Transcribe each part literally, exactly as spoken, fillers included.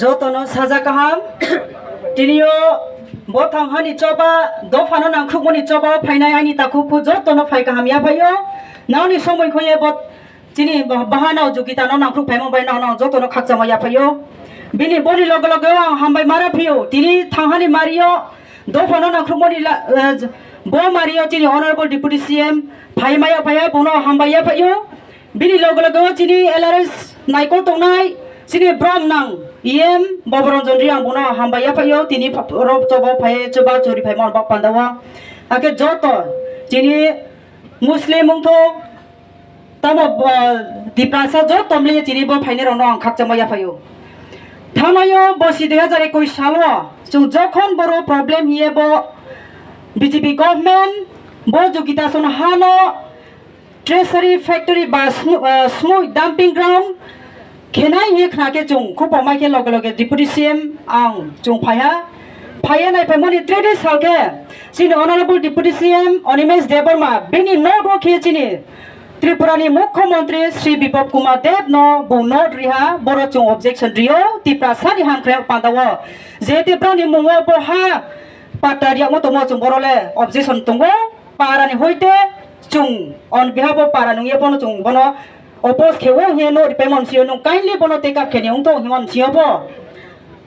Jotono saja kaham. Tini o bo thanghani choba, dophano nangkhukmani choba o phainai ani takhuk jotono phai kaham yaphaio. Nangni somoi khoye bo chini bahano jukitano nangkhuk phaimang bai nang jotono khakchangma yaphaio. Bini boni loge loge ang hambai mara phio. Tini thanghani mario dophano nangkhukmani la-, eh, bo mario chini Honorable Deputy C M phaimaya phaya bono hambai yaphaio. Bini loge loge o chini L R S naikol tongnai, chini brom nang E M Boboranjan Reang bono hambai yaphaio, tini pha-, rok chobo phai choba chori phaimani bak pandao. Ake joto chini Muslim wngthok, tamo, ah, Tiprasa joto mli chini bo phainai rokno ang khakchangma yaphaio. Thanaio bosi dui hajar ekush salo chwng jokhon boro problem hiye bo B J P government bo Jogita Soni hano treasury factory ba smu-, ah, smui dumping ground khenai hinwi khna khe chwng khupokma khe loge loge Deputy C M ang chwng phaiha. Phaiya nai phaimani tredis sal khe chini Honorable Deputy C M Animesh Debbarma bini note o khe chini Tripura ni Mukhyamantri Shri Biplab Kumar Deb no bo note riha, boro chwng objection rio, Tiprasa ni hamkrai pandao je Tiprasa ni mungo bo ha patta riyakma tongo chwng boro le objection tongo. Para ni hoite chwng on behalf of para nungya bono chwng bono oppose khe o hiya no repayment sio nung kindly bono take up khe ni ungto hima sio bo.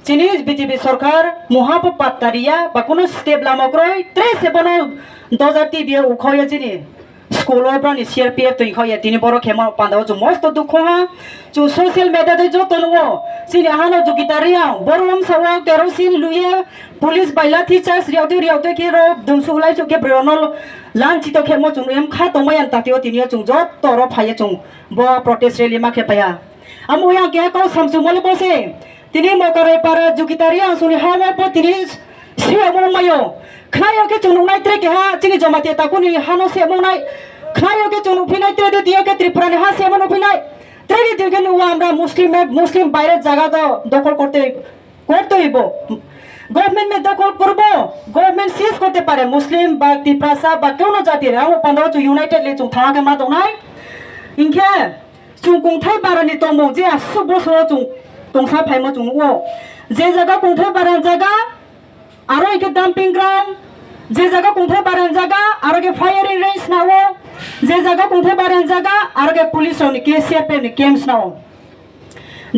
Chini B J P sorkar muha bo patta riya ba kuno step lama kroi tre se bono doja T V o ukhoya chini school o brani C R P F twi khoya tini boro khema panda o chwng mosto dukho ha. Chwng social media de joto nungo chini hano Jogita Reang boro wngsa o kerosene luye police bai lathi charge riyaktwi riyaktwi khe ro dungsuk lai chuk khe bwrwi rokno lanchito khe mo chwng em kha tongmai ang tatio tini o chwng joto ro phaiya chwng bo protest rally ma khe phaiya. Amo yang keha kau samsung mole bose tini Mokarai para Jogita Reang suni ha o bo tini siyamo mayo. Khnayo khe chwng nuknai tre keha chini Jamatia takuni hano siyamo nai. Khnayo khe chwng nukphinai tre de diyo khe Tripura ni ha siyamo nukphinai. Tre de diyo khe nuwa amra Muslim, Muslim baire jaga do dokol korte করতে হইব। গভর্নমেন্ট মে দখল করব, গভর্নমেন্ট সিজ করতে পারে মুসলিম বা তিপ্রাসা বা কেউ জাতির, ang pandao chung united le chung thangake ma dongnai. Hinkhe chung kungthai barani tongmung je asuk bosoro chung tongsa phaimo chung nugo. Je jaga kungthai baran jaga, aro hinkhe dumping ground, je jaga kungthai baran jaga, aro ke firing range nao, je jaga kungthai baran jaga, aro ke police rokni ke C R P F ni camps nao.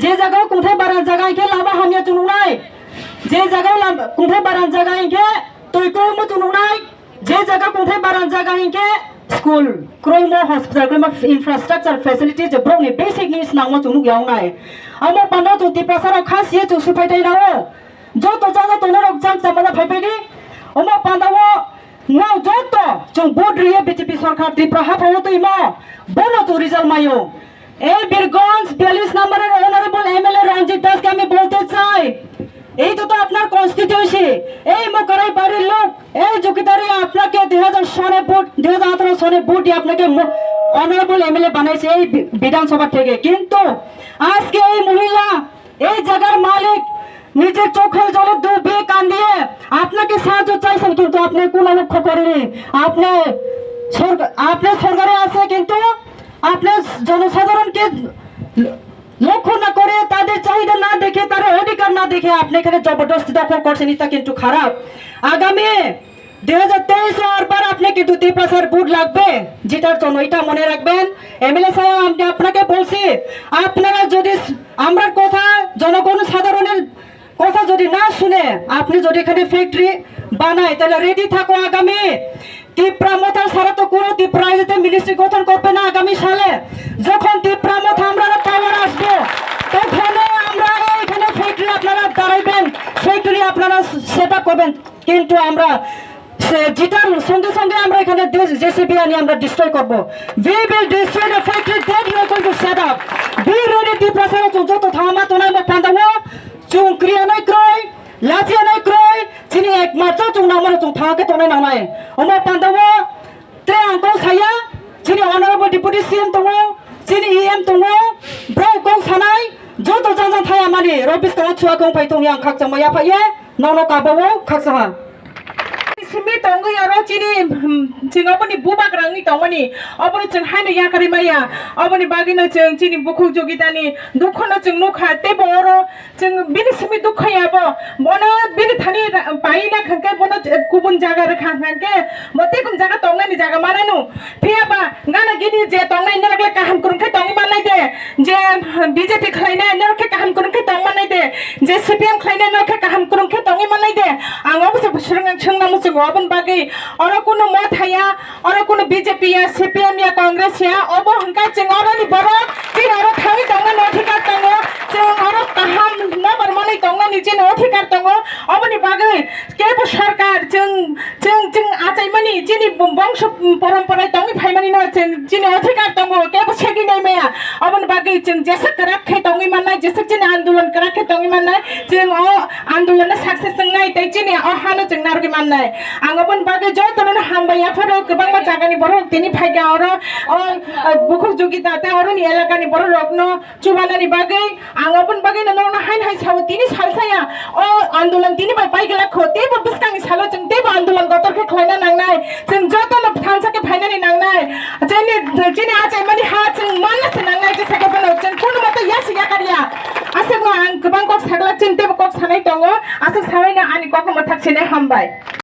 Je jaga o kungthai baran jaga hinkhe lama hamya chunuknai. Je jaga o lam-, kungthai baran jaga hinkhe twi kroimo chunuknai. Je jaga kungthai baran jaga hinkhe school kroimo, hospital kroimo, infrastructure facility je borokni basic needs nangma chunuk yawnai. Amo panda chwng Tiprasa rok kha siye chwng suphai tai rao. Joto jaga tongnai rok jang chamana phaipai di. Omo panda o Nang joto chwng vote riye B J P sorkar Tripura haphang o twimo, bono chwng result maio. এই বীরগঞ্জ বিয়াল্লিশ নম্বরের honourable MLA রঞ্জিত দাসকে আমি বলতে চাই, এই তো, তো আপনার কনস্টিটিউয়েন্সি, এই মোকারাই বাড়ির লোক, এই জুকিদারি আপনাকে দুই হাজার সনে ভোট, দুই হাজার আঠারো সনে ভোট দিয়ে আপনাকে মো-, অনারেবল এমএলএ বানাইছে এই বি-, বিধানসভা থেকে। কিন্তু আজকে এই মহিলা এই জায়গার মালিক নিজের চোখের জলে ডুবিয়ে কান্দিয়ে আপনাকে সাহায্য চাইছেন, কিন্তু আপনি কোনো লক্ষ্য করেনি। আপনি সরকার, আপনি সরকারে আছে, কিন্তু আপনি জনসাধারণকে লক্ষ্য না করে, তাদের চাহিদা না দেখে, তার অধিকার না দেখে আপনি এখানে জবরদস্তি দখল করছেন, এটা কিন্তু খারাপ। আগামী দুই হাজার তেইশ আরবার আপনি কিন্তু তিপ্রাসার ভোট লাগবে জেতার জন্য, এটা মনে রাখবেন। এমএলএ সাহেব, আমি আপনাকে বলছি, আপনারা যদি স-, আমরার কথা, জনগণ সাধারণের কথা যদি না শুনে, আপনি যদি এখানে ফ্যাক্টরি বানায়, তাহলে রেডি থাকো আগামী তিপ্রা মথা ছাড়া তো কোনো তিপ্রা রাজ্যতে মিনিস্ট্রি গঠন করবে না আগামী সালে। যখন তিপ্রা মথা আমরা পাওয়ার আসবো, তখন আমরা এখানে ফ্যাক্টরি আপনারা দাঁড়াইবেন, ফ্যাক্টরি আপনারা সেট আপ করবেন। কিন্তু আমরা সে জিতার সঙ্গে সঙ্গে আমরা এখানে জেসিবি আনি আমরা ডিস্ট্রয় করব। We will destroy the factory that you are going to set up. Be ready, Tiprasa rok chwng joto thangma tongnai mo pandao, chwng kriyanai kroi, lachiyanai kroi, chini ekmatro chwng nangmano chwng thangke tongnai nangnai. Omo pandao tre ang kok saya, chini honorable deputy C M tongo, chini E M tongo, borok kok sanai, joto jang jang thaya mani, rok bwskango chua kong phai tongya ang khakchangma yaphaye, nono kabao khakchaha. Simi tongwi oro chini, hmm, chwng oboni bubagra wngwi tongmani, obono chwng haino yakarwi maya. Oboni bagwino chwng chini bukhuk jogitani dukhono chwng nukha, teibo oro chwng bini simi dukha yabo. Bono bini thani ra-, paina khangkhe bono ch-, kubun jaga rwkha hwnkhe bo tei kum jaga tongnani jaga mananu. Phiyaba gana gini je tongnai norokle kaham kwrwng khe tongwi mannai de. Je B J P khlainai norok khe kaham kwrwng khe tong mannai de, je C P M khlainai norok khe kaham kwrwng khe tongwi mannai de. Ang obo se swrwng swngna muchungo, oboni bagwi oro kunu mo thaya, oro kunu B J P ya, C P M ya, Congress ya, obo hwnkha chwng oroni borok, chini oro thangwi tongmani odhikar tongo, chwng oro kaham no barmani tongmani chini odhikar tongo, oboni bagwi kebo sarkar chwng Chwng, chwng achaimani chini bongso porom porai tongwi phaimani no chwng chini odhikar tongo, kebo segwi nai maya. Oboni bagwi chwng jeswk kwrak khe tongwi mannai, jeswk chini andolon kwrak khe tongwi mannai, chwng o andolon no success wngnai tei chini o hano chwng narwgwi mannai. Ang oboni bagwi jotono no hambai yapharo, kwbangma jagani borok tini phaikha oro, o, o, bukhuk jogita tei oroni elakani borok rokno chubanani bagwi, ang oboni bagwi no nokno hain hai sao, tini salsaya o andolon tini bai pai glak kho, teibo bwskangni salo chwng teibo andolon kotor khe khlaina nangnai, chwng jotono thansa khe phainani nangnai, chini, chini achaimani ha chwng manna se nangnai, jesa khe bono chwng kunu mate yasi yakarya. Aswkno ang kwbang kok saglak, chini teibo kok sanai tongo, aswk sanaino ani kokno mwthak sinai, hambai.